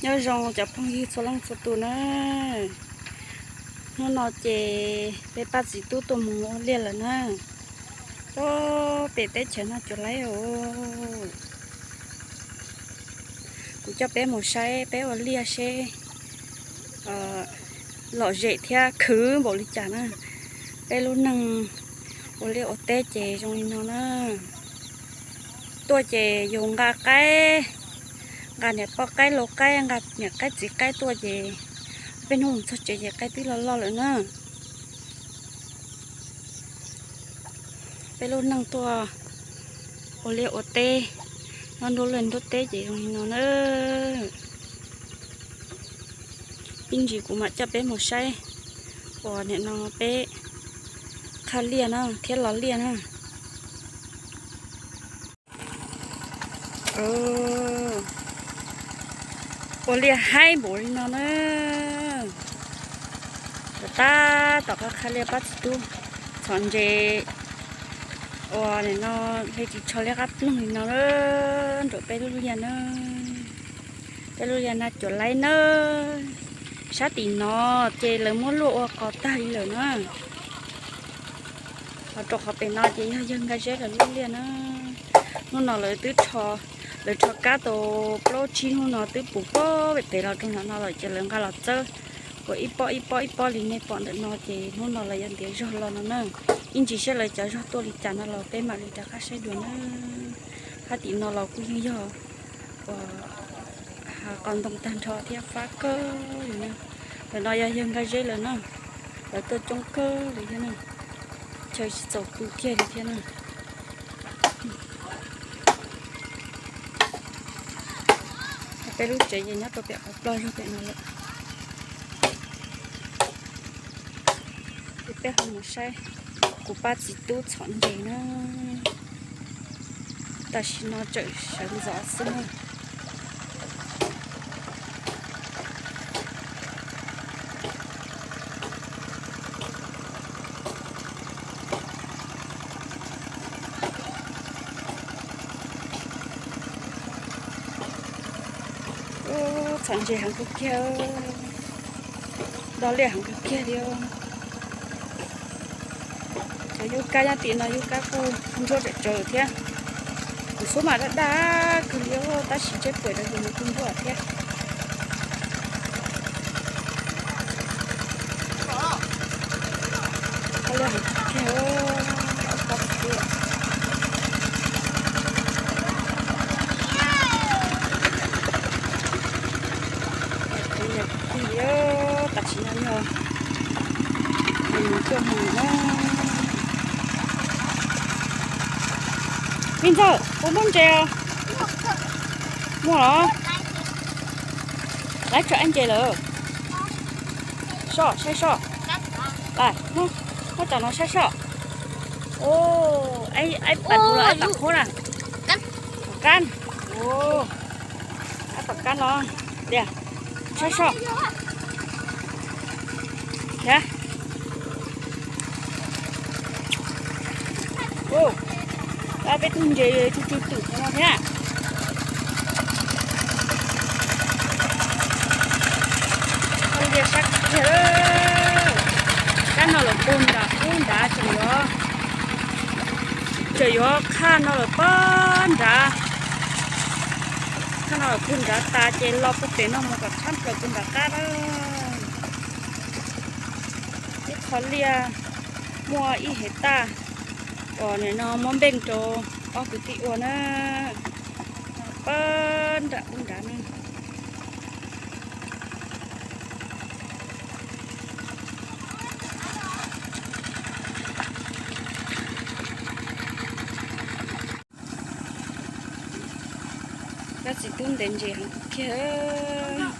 Nyob zoo cov phooj ywg txhua leej txhua tus na. Hnub no ces peb pab txiv tub tuaj mus ua liaj lawm na. Tuaj pem teb chaws no cuag laib os. Kuv coj peb mus saib peb ua liaj seb lom zem thiab khwv npaum li cas na. Peb lub neej ua liaj ua teb ces zoo li no na. Tuaj ces yus nqa qaib, nqa niam poj qaib lau qaib, nqa niam qaib txiv qaib tuaj ces peb hnub mus txog tsev ces qaib twb loj loj lawm na. Peb lub neej tuaj ua liaj ua teb nyob nruab liaj nruab teb ces zoo li no na. Ib ntsis kuv mam coj peb mus saib uas nim no peb qhaj liaj na thiab los liaj na. Ua liaj haib npaum li no na. Tab tom qhaj liaj pab txiv tub txhom ntses uas nim no hle ris tsho liab qab ploog li no na, nraum peb lub liaj na. Peb lub liaj na cuag laib na. Sab tim no ces lawv muab luaj ua qos tag li lawm na. Ho rau qhov pem no ces yog yawg Nkaj Zeb lawv lub liaj na. Hnub no lawv twb rho, lawv rho kab tau plaub tsib hnub no twb puv pob pem pem los rau nram no lawm ces lawv nqa los txawb ua ib pob ib pob ib pob li nej pom ntawm no ces hnub no lawv yuav ntiav zog los no na. Ib ntsis seb lawv cov zog tuaj li cas no los peb mam li rov qab saib dua na. Hab tim no los kuj yeej yog uas qos ntoo tag nrho thiab fab kawg li na. Ntawm no yog yawg Nkaj Zeb lawm na, lawv tuaj coob kawg li thiab na. Chaw tsis txaus pw kiag li thiab na. Peb lub tsev ces nyob rau pem qhov ploj zog pem no lawm. Ces peb ho mus saib kuv pab txiv tub txhom ntses na. Tam sim no tseem sawv ntxov xwb na. Txhom ntses heev kawg kiag, do liaj heev kawg kiag li. Cov yub kab nyob tim no yub kab kuj ntsuab tsawm tsawv thiab. Kuv xub mas daj daj kawg li tab sis tseb puam rau yus mas kuj ntsuab thiab. Tam sim no yog nws tuaj mus na. Me ntxawg, puas muaj ntses os? Muaj los? Laib tso ib ntses lawm. Soj, saib soj. Muab, muab cov no saib soj. Ib pab kuv los ib pab qhuab na. Tom qab. Ib pab qab no. Tias, saib soj. Thiab. Peb tug ntses tsw tsw twm no thiab. Ntses sab kiag. Kab no lawm puag nram ub nrad tseem yuav, tseem yuav qhaj no lawm puag nrad. Qhaj no lawm puag nrad tas ces los puag pem no mus kom tshab plaws puag nram qab na. Ib qho liaj muaj ib hev taj, kom nim no muab npeej rau ob kwv tij ua na. Puag nram ub nrad na. Pab txiv tub ntes ntses heev kiag.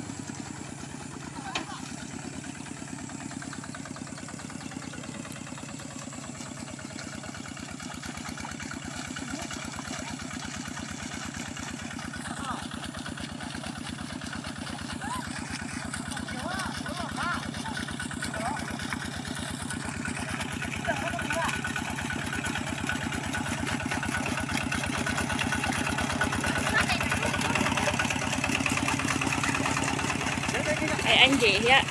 Hais ab ntses thiab.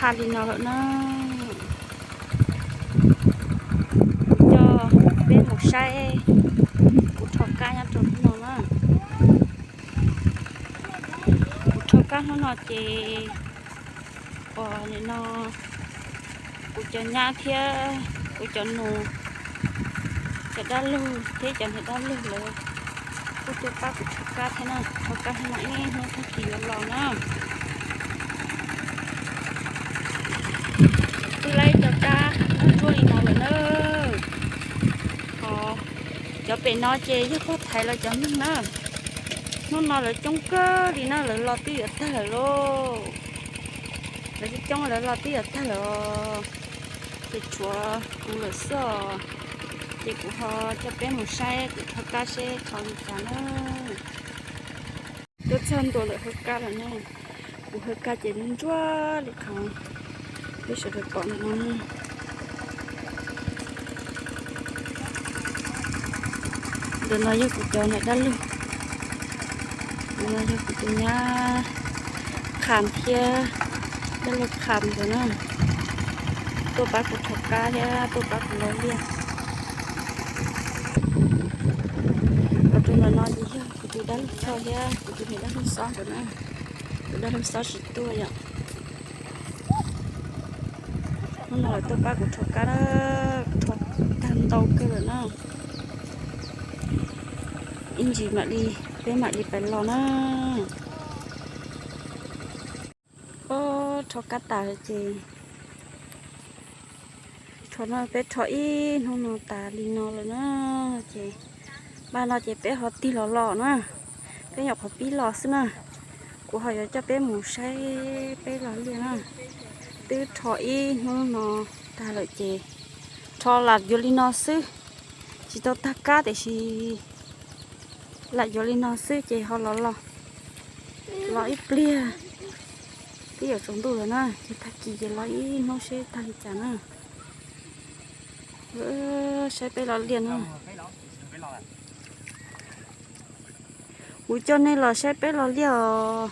Qha li no lawm na. Kuv coj peb mus saib kuv rho kab nyob rau hnub no na. Kuv rho kab hnub no ces, uas nim no kuv cov nyab thiab kuv cov nus, cov dab laug thiab cov niam dab laug lawv kuj tuaj pab kuv rho kab thiab na. Rho kab hnub no ib hnub tag kis yuav los na. Twb laib cov kab ntsuab li no lawm na. Ho cov pem no ces yog pog thaiv los cov neeg na. Hnub no lawv coob kawg li na, lawv los twb yuav tag lawm lauj. Lawv coob coob lawv los twb yuav tag lawm os. Ces tshuav kuv lawm xwb os. Ces kuv ho coj peb mus saib kuv rho kab seb rho li cas na. Tuaj txog ntua lawm hawv kab lawm na. Kuv hawv kab ces ntsuab li qhov peb sawv daws pom ntawm no. Ntawm no yog kuv cov niam dab laug, ntawm no yog kuv tus nyab Kham thiab dab laug Kham ntawd na. Tuaj pab kuv rho kab thiab tuaj pab kuv lov liaj. Ho rau ntawm no ces yog kuv tus dab laug Txhoj thiab kuv tus niam dab laug Xob ntawd na. Tus dab laug Xob tsis tuaj yom. Hnub no lawv tuaj pab kuv rho kab na, kuv rho tag ntau kawg lawm na. Ib ntsis mam li, peb mam li pais los na. Ob, rho kab tas lawm ces rho no, peb rho ib hnub no tas li no lawm na. Ces npaj no ces peb ho tig los los na. Peb nyuam qhuav pib los xwb na. Kuv ho yuav coj peb mus saib peb lov liaj na. Twb rho ib hnub no tag lawm ces rho lam yuav li no xwb. Tsis tau tag kab tiam sis lam yuav li no xwb ces ho los los, los ib pliag twb yuav tsaus ntuj lawm na, ces tag kis ces los ib hnub seb tag li cas na. Saib peb lov liaj na. Kuv coj nej los saib peb lov liaj os.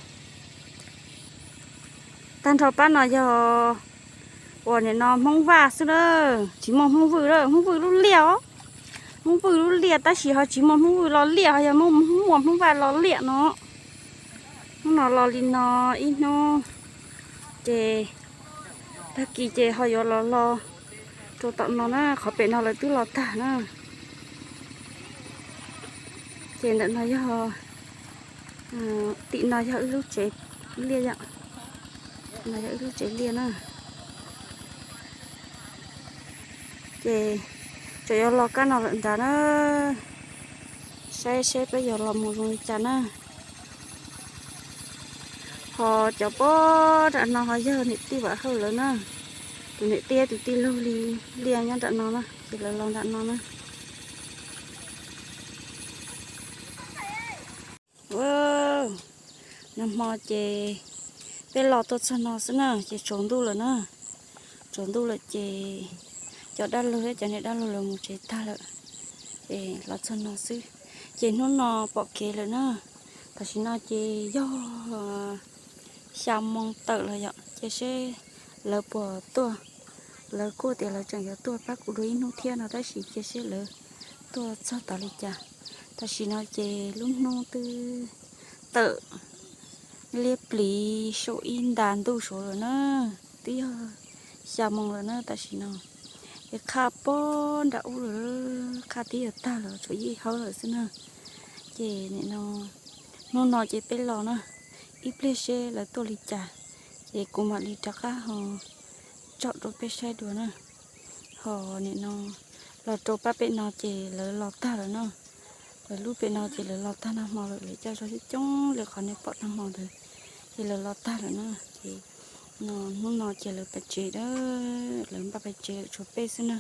Tag nrho pab no yog uas nim no Hmoob Vaj xwb na, tsis muaj Hmoob Vwj, Hmoob Vwj lub liaj os. Hmoob Vwj lub liaj tab sis ho tsis muaj Hmoob Vwj lov liaj, ho yog muaj Hmoob Vaj lov liaj no. Hnub no los li no ib hnub, ces tag kis ces ho yuav los los rau tom no na, qhov pem no lawv twb los tag na. Ces ntawm no yog, tim no yog wb lub tsev liaj yom. No yog wb lub tsev liaj na. Ces tseem yuav los kab no lawm nrad na. Saib seb peb yuav los mus zoo li cas na. Ho cov pob nram no ho yog niam tij Vam Hawj lawv na. Tus niam tij tus tij laug li liaj nyob nram no na, ces lawv los nram no na. Nag hmo ces peb los tuaj txog no xwb na, ces tsaus ntuj lawm na. Tsaus ntuj lawm ces cov dab laug thiab cov niam dab laug lawv mus tsev tag lawm, es los txog no xwb. Ces hnub no pom kev lawm na. Tam sim no ces yog xya moo tawm los yom, cia seb lawv puas tuaj. Lawv kuj tias lawv tseem yuav tuaj pab kuv dua ib hnub thiab no, tab sis cia seb lawv tuaj txog tas li cas. Tam sim no ces lub hnub twb tawm liab pliv saum ib nta ntuj saud lawm na. Twb yog xya moo lawm na tam sim no. Es qha pob nram ub lawm, qha twb yuav tag lawm, tshuav ib hawv lawm xwb na. Ces nim no, hnub no ces peb los na, ib pliag seb lawv tuaj li cas, ces kuv mam li rov qab ho tsom rau peb saib dua na. Ho nim no los rau pab pem no ces lawv los tag lawm na. Lawv lub pem no ces lawv los tag nag hmo lawm, lawv coj zog coob coob li qhov nej pom nag hmo ntawd, ces lawv los tag lawm na. Ces no hnub no ces lawv pais tsev a, lawv npaj pais tsev lawm tshuav peb xwb na.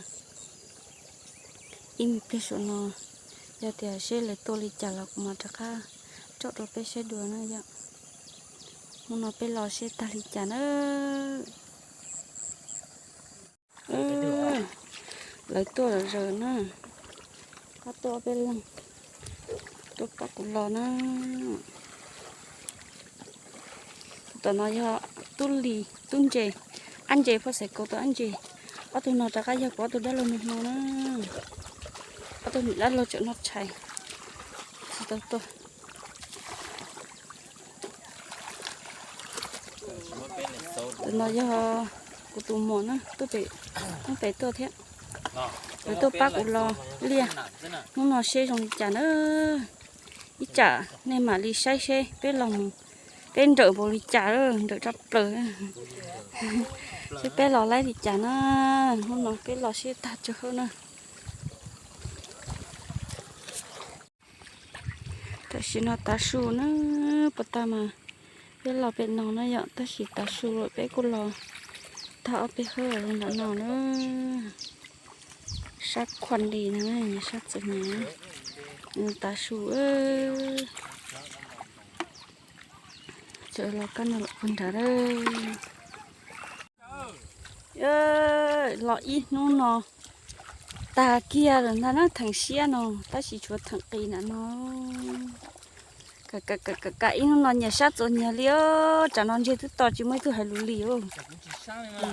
Ib me pliag saum no, yog tias seb lawv tuaj li cas los kuv mam rov qab tsom rau peb saib dua na yom. Hnub no peb los seb tag li cas na. Lawv tuaj lawm zaws na, pab tuaj peb leeg, tuaj pab kuv los na. Tus tom no yog Tub Lis, Tub Ntses, Ab Ntses, Phoj Xaiv Kaus tus Ab Ntses. Ob tug no rov qab yog kuv ob tug dab laug nus hmo na. Ob tug niam dab laug tseem noj tshais tsis tau tuaj. Tus no yog kuv tus muam na, tuaj pem, tuaj pem tuaj thiab. Lawv tuaj pab kuv los liaj. Hnub no seb zoo li cas na. Ib tsam nej mam li saib seb peb los mus, peb nrawm npaum li cas, nrawm tshaj plaws. Seb peb los laib li cas na. Hnub no peb los seb tag tso hauj na. Tam sim no tav su na, puas tag mas peb los pem no na yom, tab sis tav su lawm peb kuj los tag ob peb hawb los nram no na. Sab Khuam Lis na, sab txom nyem, tav su. Tseem los kab no lawm puag nrad. Los ib hnub no tag kiag lawm ntag na, theem siab no tab sis tshuav theem qis nram no. Kam ib hnub no nyias sab txom nyias li os, tsam no ntseg twb to tsis muaj ib tug hais lus li os.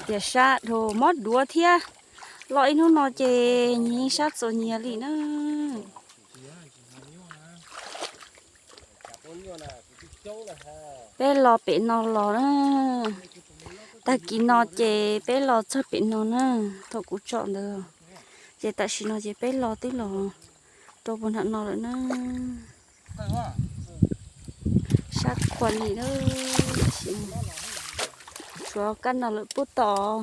Tias sab dhau mob duav thiab, los ib hnub no ces nyias sab txom nyias li na. Peb los pem no los na, tag kis no ces peb los txog pem no na, thaum kuv tsom ntawd, ces tam sim no ces peb los twb los rau puag nram no lawm na. Sab Khuam Lis na, tam sim no tshuav kab no lawm pub tod,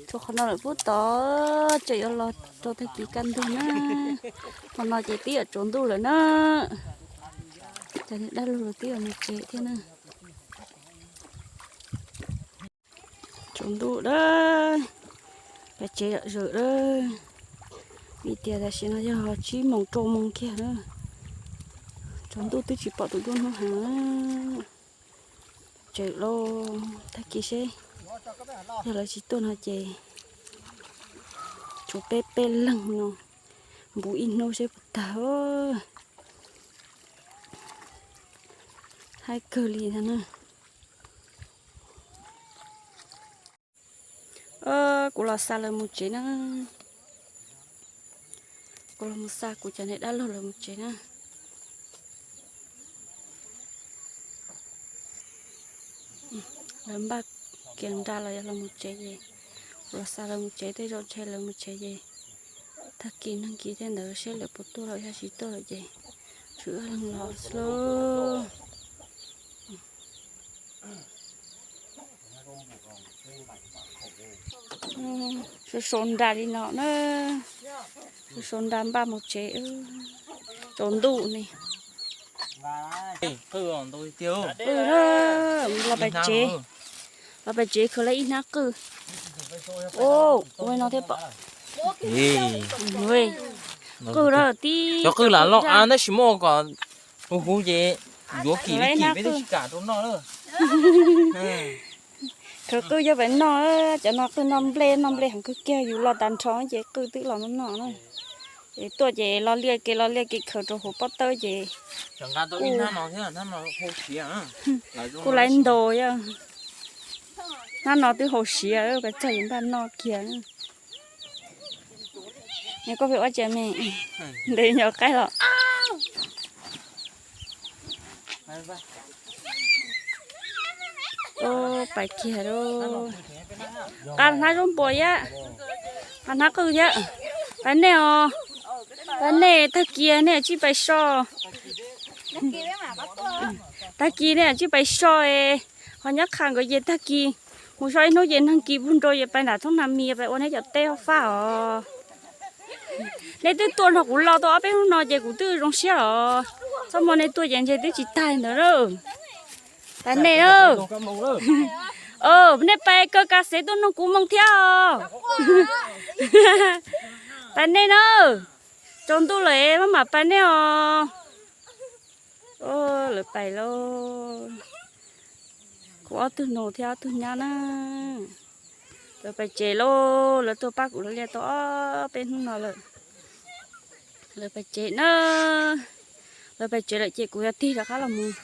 tshuav qhov no lawm pub tod, tseem yuav los rau tag kis kaj ntug na. Qhov no ces twb yuav tsaus ntuj lawm na, cov niag dab laug twb yuav mus tsev thiab na. Tsaus ntuj lawm, pais tsev zawm lawm, vim tias tam sim no yog tsib moos rau moos kiag na. Tsaus ntuj twb tsis pom tus duab hnub heev. Tseem los tag kis seb, yog lawv tsis tuaj no ces tshuav peb peb leeg no, npuv ib hnub seb puas tag. Haib kawg li ntag na. Kuv los xa lawv mus tsev na. Kuv los mus xa kuv cov niag dab laug lawv mus tsev na. Lawv npaj kiag nra los yog los mus tsev ces kuv los xa lawv mus tsev, tej zaum ntshe lawv mus tsev ces tag kis nag kis tej ntawd seb lawv puas tuaj los yog tsis tuaj lawm ces tsum wb leeg los xwb lauj. Sau sau nra li no na, sau sau nra npaj mus tsev, tsaus ntuj ne. Qw, los pais tsev, los pais tsev khaws lawm ib hnab qw. Ua no thiab pom. Qw lawm tib cov qw lam loj av tab sis muaj kom huv huv ces yuav kim li kim peb twb tsis kam rau noj lawm. Khaws qw coj pais noj, cov no qw noj nplej, noj nplej heev kawg kiag, yus los tas nrho ces qw twb los noj noj na. Es tuaj ces los liaj ke los liaj ke khaws rau hauv pob tawb ces kuj laib ntaus, hnab no twb haus siav, pais txog yuav npaj noj kiag. Nyob koj pheej ua cas me, ntev nyob qaib los. Pais kiag lauj. Qab hnab zaub npua thiab, qab hnab qwj thiab. Pais nej os, pais nej, tag kis nej tsij pais so. Tag kis nej tsij pais so es ho nyob qha nkawd ces tag kis Mus so ib hnub ces neeg kis puag nrau ces pais nram thoob nag mis pais ua neb cov teb ob fab os. Nej twb tuaj nrog kuv los tau ob peb hnub no ces kuv twb zoo siab os. Txoj hmoo nej tuaj ces ntshe twb tsis tag ntawd lauj. Pais nej lauj. Nej pais kaw kas xev tuaj nug kuv moo thiab os. Pais nej na. Tsaus ntuj lawm maj mam pais nej os. Lawv pais lauj. Kuv ob tug nus thiab ob tug nyab na. Lawv pais tsev lauj, lawv tuaj pab kuv los liaj tau ob peb hnub no lawm. Lawv pais tsev na. Lawv pais tsev lawm ces kuv yuav tig rov qab los mus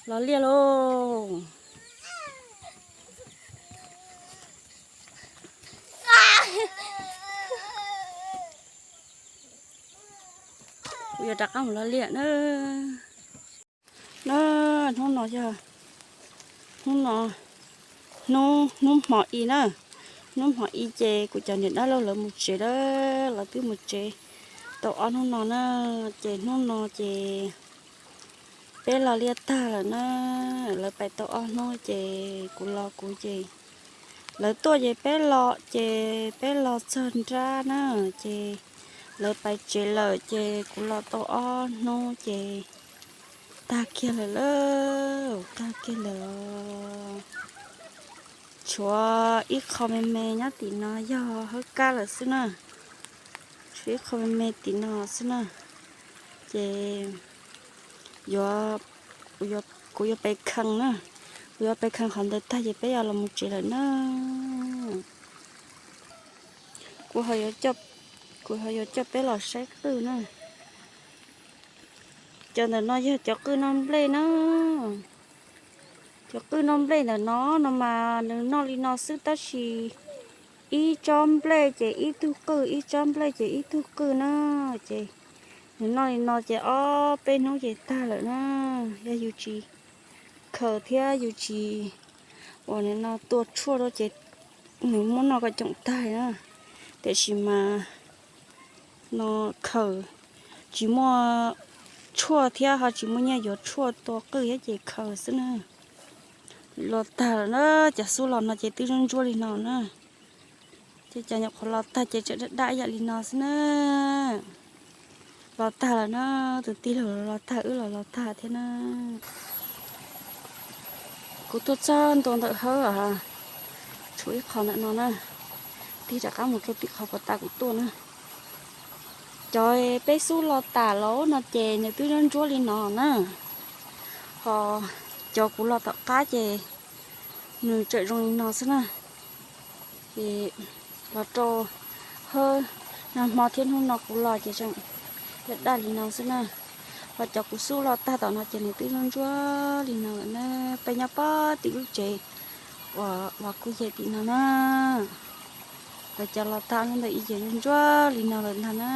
los liaj lauj. Kuv yuav rov qab mus los liaj na. Na, hnub no yog hnub no, hnub, hnub hmo i na. Hnub hmo i ces kuv cov niam dab laug lawv mus tsev lawm, lawv twb mus tsev tau ob hnub no na. Ces hnub no ces peb los liaj tag lawm na. Lawv pais tau ob hnub ces kuv los kuv ces, lawv tuaj ces peb los ces peb los txog nrab na, ces lawv pais tsev lawm ces kuv los tau ob hnub ces tag kiag lawm lauj, tag kiag lawm. Tshuav ib qho me me nyob tim no yog hawb kab lawm xwb na. Tshuav ib qho me me tim no xwb na. Ces yuav, kuv yuav pes khees na. Kuv yuav pes khees qhov ntawd tag ces peb yuav los mus tsev lawm na. Kuv, kuv ho yuav coj peb los saib qwj na. Cov ntawm no yog cov qwj noj nplej na. Cov qwj noj nplej ntawm no no mas nws noj li no xwb tab sis ib tsob nplej ces ib tug qwj, ib tsob nplej ces ib tug qwj na. Ces nws noj li no ces ob peb hnub ces tag lawm na. Yog yus tsis khaws thiab yus tsis uas nws no tua tshuaj rau ces nws muab noj kom coom tag na. Tiam sis mas no khaws tsis muaj tshuaj thiab ho tsis muaj nyiaj yuav tshuaj tua qwj thiab ces khaws xwb na. Los tag lawm na, cov xub los no ces twb ntsuab ntsuab li no na. Ces cov nyuam qhuav los tag ces tseem daj daj ib yam li no xwb na. Los tag lawm na, tus tij laug los tag, wb los los tag thiab na. Kuv tuaj txog ntua ntawm hawb os, tshuav ib qho ntawm no na, tig rov qab mus rau tim qhov puag ta kuv tuaj na. Cov peb xub los tas lawm no ces nws twb ntsuab ntsuab li no na, ho cov kuv los tom qab ces nws tseem zoo li no xwb na. Ces los rau hawb nag hmo thiab hnub no kuv los ces tseem daj daj li no xwb na. Ho cov kuv xub los tag tom no ces nws twb ntsuab ntsuab li no lawm na. Peb nyob pob tim lub tsev uas los kuj yem tim no na. Lawv cov los tag hnub ntawd ib ces ntsuab ntsuab li no lawm ntag na.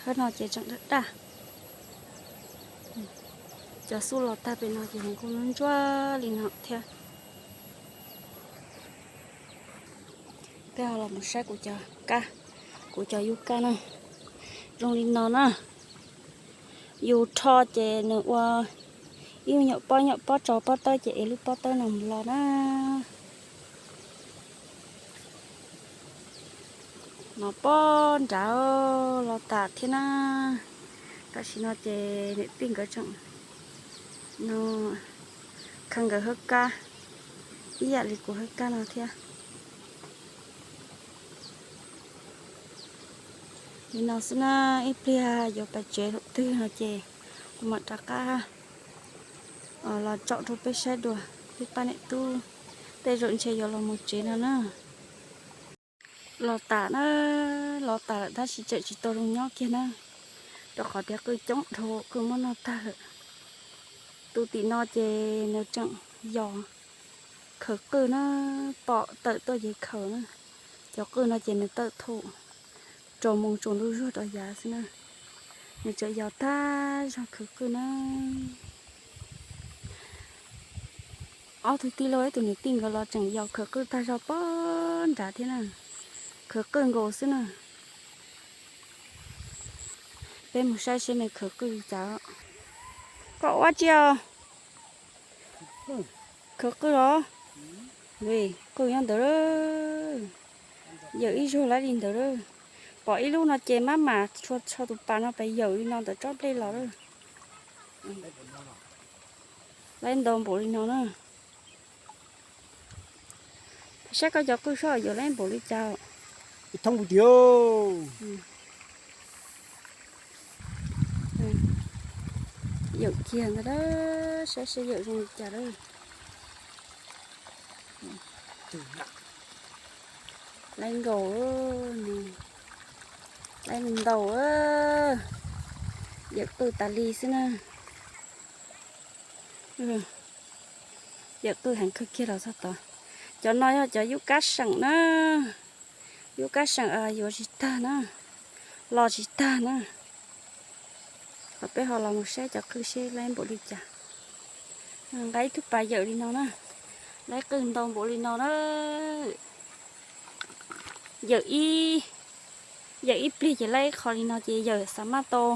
Hawb no ces tseem daj daj. Cov xub los tag pem no ces nws kuj ntsuab li no thiab. Peb ho los mus saib kuv cov kab, kuv cov yub kab na. Zoo li no na. Yus rho ces nws ua ib nyuam pob nyuam pob tsau pob tawb ces es lub pob tawb no mus los na. No pob nrad los tas thiab na. Tam sim no ces niam tij nkawd tseem no khaws nkawd hawb kab ib yam li kuv hawb kab no thiab. Li no xwb na, ib pliag yuav pais tsev thaum twg no ces kuv mam rov qab los tsom rau peb saib dua. Peb pab niam tub tej zaum ntshe yuav los mus tsev no na. Los tas na, los tas lawm tab sis tseem tsis tau zoo nyob kiag na, rau qhov tias qwj coob dhau qwj muab noj tag lawm. Tus tim no ces nws tseem yos khaws qwj na, pom tawm tuaj ces khaws na. Cov qwj no ces nws tawm thaum tsaus moo tsaus ntuj zuag rau yav xwb na. Nws tseem yos tag zog khaws qwj na. Ob tug tij laug ib tus niam tij nkawd los tseem yos khaws qwj tag zog pob nrad thiab na. Khaws qwj nkaus xwb na. Peb mus saib seb nws khaws qwj li cas. Koj ua tsi os? Khaws qwj los? Qwj nyob ntawd lawm. Yawm ib zaug laib li ntawd lawm. Pom ib lub no ces maj mam tsho tus pas no pes yawm li no ntawm tsob nplej los lawm. Laib ntau npaum li no na. Saib koj cov qwj soj yawm laib npaum li cas. Ib thoob puv tiag. Yawm kiag ntag, saib saib yawm zoo li cas lawm. Laib nkaus, laib ntau, yawm qwj tas li xwb na. Yawm qwj heev kawg kiag los txog tod. Cov no yog cov yub kab seem na. Yub kab seem yuav tsis tag na, los tsis tag na. Qhov peb ho los mus saib cov qwj seb laib npaum li cas. Nqa ib tug pas yawm li no na, laib qwj ntau npaum li no na. Yawm ib, yawm ib pliag ces laib qho li no ces yawm xav maj tau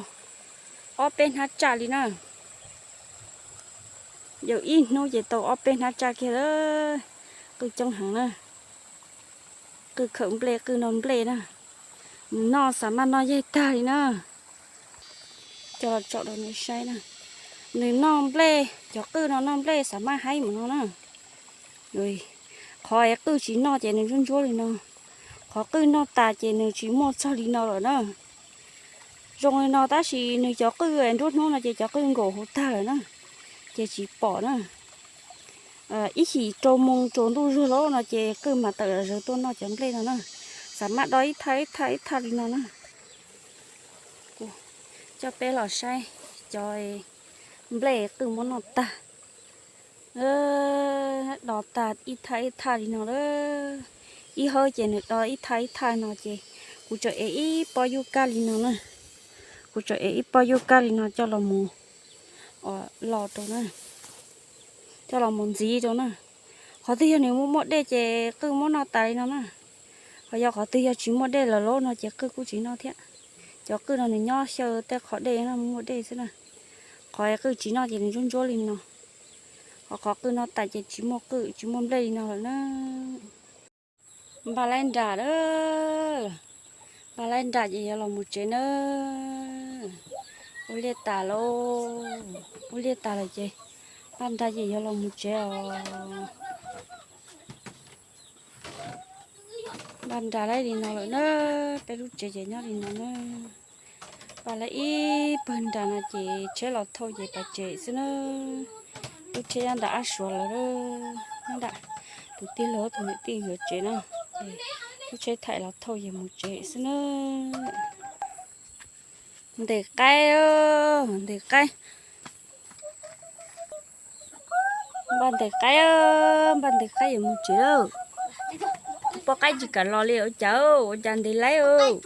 ob peb hnab tsaj li na. Yawm ib hnub ces tau ob peb hnab tsaj kiag lawm. Qwj coob heev na. Qwj khawm nplej, qwj noj nplej na. Nws noj xav maj noj yaig tag li na. Coj los tsom rau nej saib na. Nws noj nplej, cov qwj no noj nplej xav maj haib mus no na. Qhov es qwj tsis noj ces nws ntsuab ntsuab li no. Qhov qwj noj tas ces nws tsis muaj txog li no lawm na. Zoo li no tab sis nws cov qwj nruab hnub no ces cov qwj nkaum hauv tag lawm na, ces tsis pom na. Ib chim rau moo tsaus ntuj zuag lawm no ces qwj mam tawm zawv tuaj noj cov nplej no na. Xav maj do ib thaj ib thaj ib thaj li no na. Coj peb los saib cov nplej qwj muab noj tag. Do tag ib thaj ib thaj li no lawm. Ib hawv ces nws do ib thaj ib thaj no ces kuv tseem ev ib pob yub kab li no na. Kuv tseem ev ib pob yub kab li no coj los mus los rau na, coj los mus ntxiv rau na. Qhov twg yog nws muaj muaj dej ces qwj muab noj tas li no na. Ho yog qhov twg yog tsis muaj dej lawm lauj no ces qwj kuj tsis noj thiab. Cov qwj no nws nyob xyaw tej qhov dej no muaj dej xwb na. Qhov qwj tsis noj ces nws ntsuab ntsuab li no. Ho qhov qwj noj tas ces tsis muaj qwj tsis muaj nplej li no lawm na. Npaj laib nram lawm. Npaj laib nram ces yuav los mus tsev na. Ua liaj tas lauj, ua liaj tas lawm ces npaj nram ces yuav los mus tsev os. Npaj nram laib li no lawm na, peb lub tsev ces nyob li no na. Npaj laib ib pawg nram no ces tsheb los thauj ces pais tsev xwb na. Lub tsheb nyob nram ab suav lawm, nyob nram tus tij laug tus niam tij nkawd tsev na. Lub tsheb thaim los thauj ces mus tsev xwb na. Ntes qaib, ntes qaib. Npaj ntes qaib, npaj ntes qaib yuav mus tsev lawm. Poj qaib tsis kam los li ua cas, ua cas ntes laib.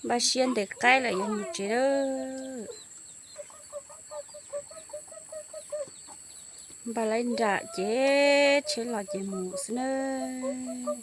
Npaj siab ntes qaib lawm yuav mus tsev lawm. Npaj laib nram ces tsheb los ces mus xwb nawb.